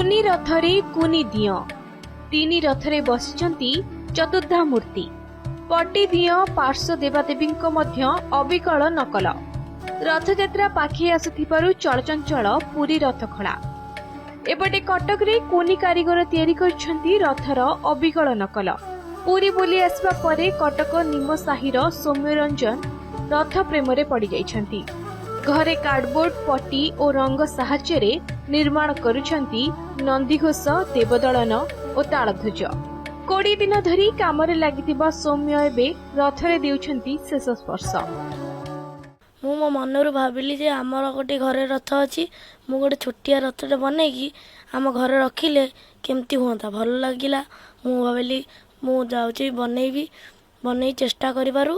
କୁନି ରଥରେ କୁନି ଦିଅଁ, ତିନି ରଥରେ ବସିଛନ୍ତି ଚତୁର୍ଦ୍ଧା ମୂର୍ତ୍ତି। ପଟି ଦିଅଁ, ପାର୍ଶ୍ୱ ଦେବାଦେବୀଙ୍କ ମଧ୍ୟ ଅବିକଳ ନକଲ। ରଥଯାତ୍ରା ପାଖେଇ ଆସୁଥିବାରୁ ଚଳଚଞ୍ଚଳ ପୁରୀ ରଥଖଳା। ଏପଟେ କଟକରେ କୁନି କାରିଗର ତିଆରି କରିଛନ୍ତି ରଥର ଅବିକଳ ନକଲ। ପୁରୀ ବୁଲି ଆସିବା ପରେ କଟକ ନିମସାହିର ସୌମ୍ୟରଞ୍ଜନ ରଥ ପ୍ରେମରେ ପଡ଼ିଯାଇଛନ୍ତି। ଘରେ କାର୍ଡବୋର୍ଡ, ପଟି ଓ ରଙ୍ଗ ସାହାଯ୍ୟରେ ନିର୍ମାଣ କରୁଛନ୍ତି ନନ୍ଦିଘୋଷ, ଦେବଦଳନ ଓ ତାଳଧ୍ୱଜ। 20 ଦିନ ଧରି କାମରେ ଲାଗିଥିବା ସୌମ୍ୟ ଏବେ ରଥରେ ଦେଉଛନ୍ତି ଶେଷ ସ୍ପର୍ଶ। ମୁଁ ମୋ ମନରୁ ଭାବିଲି ଯେ ଆମର ଗୋଟେ ଘରେ ରଥ ଅଛି, ମୁଁ ଗୋଟେ ଛୋଟିଆ ରଥଟେ ବନେଇକି ଆମ ଘରେ ରଖିଲେ କେମିତି ହୁଅନ୍ତା। ଭଲ ଲାଗିଲା। ମୁଁ ଭାବିଲି ମୁଁ ଯାଉଛି ବନେଇବି। ବନେଇ ଚେଷ୍ଟା କରିବାରୁ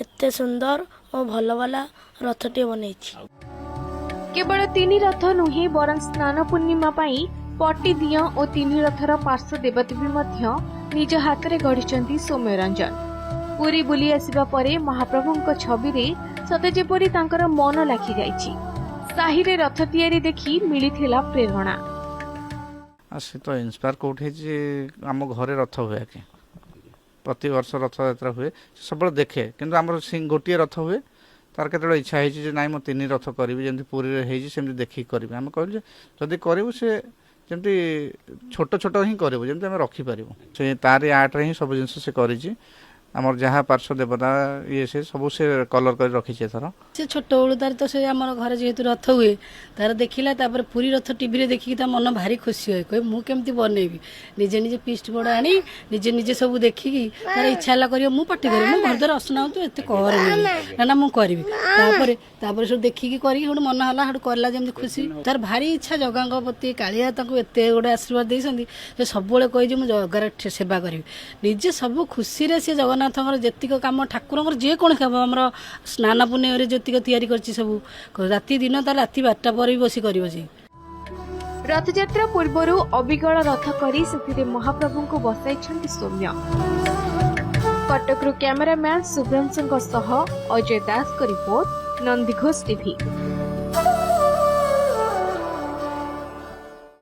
ଏତେ ସୁନ୍ଦର ଓ ଭଲ ବାଲା ରଥଟିଏ ବନେଇଛି। କେବଳ ତିନି ରଥ ନୁହେଁ, ବରଂ ସ୍ନାନ ପୂର୍ଣ୍ଣିମା ପାଇଁ ପଟି ଦିଅଁ ଓ ତିନି ରଥର ପାର୍ଶ୍ୱ ଦେବାଦେବୀ ମଧ୍ୟ ନିଜ ହାତରେ ଗଢ଼ିଛନ୍ତି ସୌମ୍ୟରଞ୍ଜନ। ପୁରୀ ବୁଲି ଆସିବା ପରେ ମହାପ୍ରଭୁଙ୍କ ଛବିରେ ସତେ ଯେପରି ତାଙ୍କର ମନ ଲାଖିଯାଇଛି। ସାହିରେ ରଥ ତିଆରି ଦେଖି ମିଳିଥିଲା ପ୍ରେରଣା। ଆଉ ସେ ତ ଇନ୍ସପାୟାର କେଉଁଠି ହେଇଛି, ଆମ ଘରେ ରଥ ହୁଏ ଆଜ୍ଞା। ପ୍ରତିବର୍ଷ ରଥଯାତ୍ରା ହୁଏ, ସେ ସବୁବେଳେ ଦେଖେ। କିନ୍ତୁ ଆମର ଗୋଟିଏ ରଥ ହୁଏ। ତାର କେତେବେଳେ ଇଚ୍ଛା ହେଇଛି ଯେ ନାଇଁ, ମୁଁ ତିନି ରଥ କରିବି, ଯେମିତି ପୁରୀରେ ହେଇଛି ସେମିତି ଦେଖିକି କରିବି। ଆମେ କହିଲୁ ଯେ ଯଦି କରିବୁ, ସେ ଯେମିତି ଛୋଟ ଛୋଟ ହିଁ କରିବୁ, ଯେମିତି ଆମେ ରଖିପାରିବୁ। ସେ ତାରି ଆର୍ଟରେ ହିଁ ସବୁ ଜିନିଷ ସେ କରିଛି। ଆମର ଯାହା ପାର୍ଶ୍ୱ ଦେବତା, ଇଏ ସେ ସବୁ ସେ କଲର୍ କରି ରଖିଛି ଏଥର। ସେ ଛୋଟବେଳୁ ତାର ତ ସେ ଆମର ଘରେ ଯେହେତୁ ରଥ ହୁଏ, ତାର ଦେଖିଲା। ତାପରେ ପୁରୀ ରଥ ଟିଭିରେ ଦେଖିକି ତା ମନ ଭାରି ଖୁସି ହୁଏ। କହେ, ମୁଁ କେମିତି ବନେଇବି? ନିଜେ ନିଜେ ପିଷ୍ଟ ବୋର୍ଡ ଆଣି ନିଜେ ନିଜେ ସବୁ ଦେଖିକି ତାର ଇଚ୍ଛା ହେଲା କରିବ। ମୁଁ ପାଟି କରିବି, ମୁଁ ଘର ଦ୍ୱାର ଅସନା ହଉଥିବ, ଏତେ କରନି। ନା ନା, ମୁଁ କରିବି। ତାପରେ ତାପରେ ସବୁ ଦେଖିକି କରିକି ସେଠୁ ମନ ହେଲା, ସେଠୁ କଲା ଯେମିତି ଖୁସି। ତାର ଭାରି ଇଚ୍ଛା ଜଗାଙ୍କ ପ୍ରତି। କାଳିଆ ତାଙ୍କୁ ଏତେ ଗୋଟେ ଆଶୀର୍ବାଦ ଦେଇଛନ୍ତି, ସେ ସବୁବେଳେ କହିଛି, ମୁଁ ଜଗାର ସେବା କରିବି। ନିଜେ ସବୁ ଖୁସିରେ ସେ ଜଗନ୍ନାଥଙ୍କର ଯେତିକ କାମ, ଠାକୁରଙ୍କର ଯେକୌଣସି କାମ, ଆମର ସ୍ନାନ ପୂର୍ଣ୍ଣିମାରେ ଯେତିକ ତିଆରି କରିଛି ସବୁ, ରାତି ଦିନ, ତାର ରାତି 12ଟା ପରେ ବି ବସି କରିବ ସେ। ରଥଯାତ୍ରା ପୂର୍ବରୁ ଅବିକଳ ରଥ କରି ସେଥିରେ ମହାପ୍ରଭୁଙ୍କୁ ବସାଇଛନ୍ତି ସୌମ୍ୟ। କଟକରୁ କ୍ୟାମେରାମ୍ୟାନ୍ ଶୁଭ୍ରାଂଶୁଙ୍କ ସହ ଅଜୟ ଦାସଙ୍କ ରିପୋର୍ଟ, ନନ୍ଦିଘୋଷ ଟିଭି।